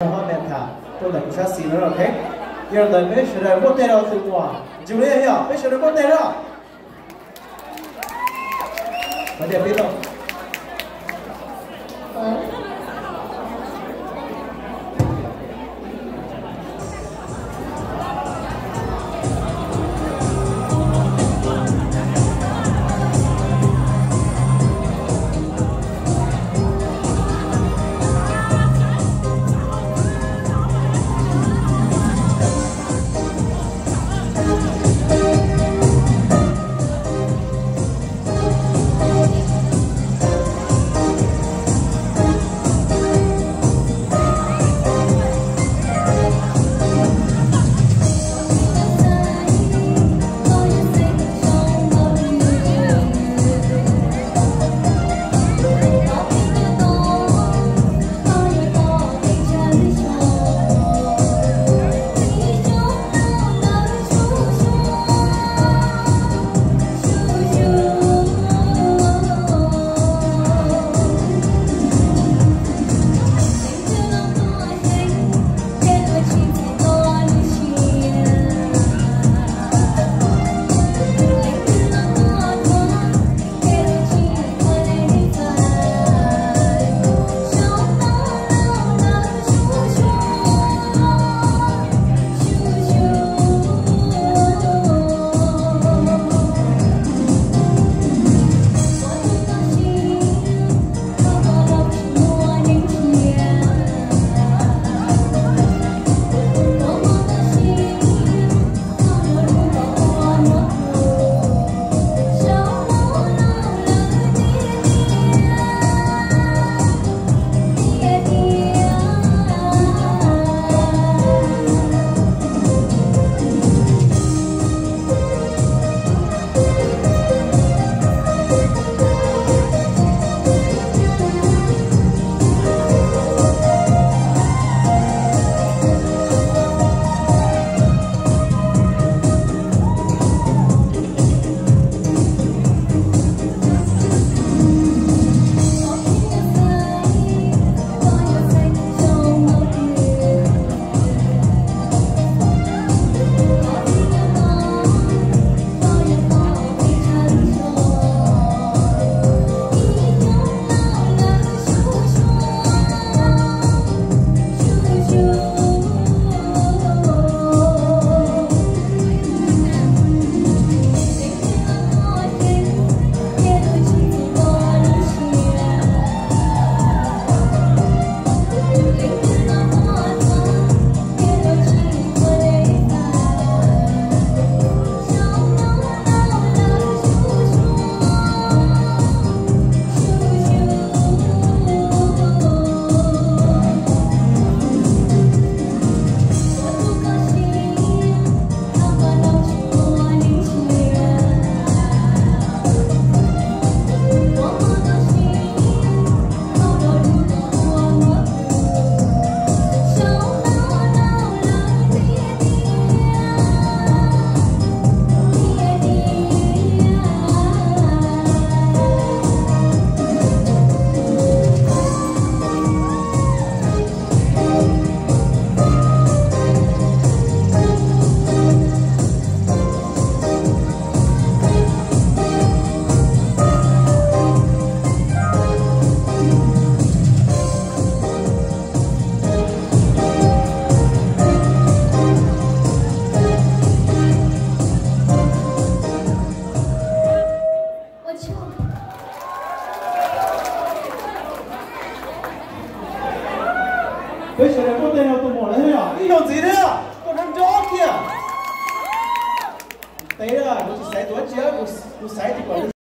Hos me tham rau ntawm kuv sab xis no, ok. Yog li ntawd peb sawv daws npuaj teg rau tus muam Juliet, peb sawv daws npuaj teg rau. Peb sawv daws npuaj teg rau tus muam lawm thiab yom, ib zaug ntxiv thiab, koj nrov nrov kiag. Teb, kuv tsis xaiv tus dab tsi, kuv xaiv tus kom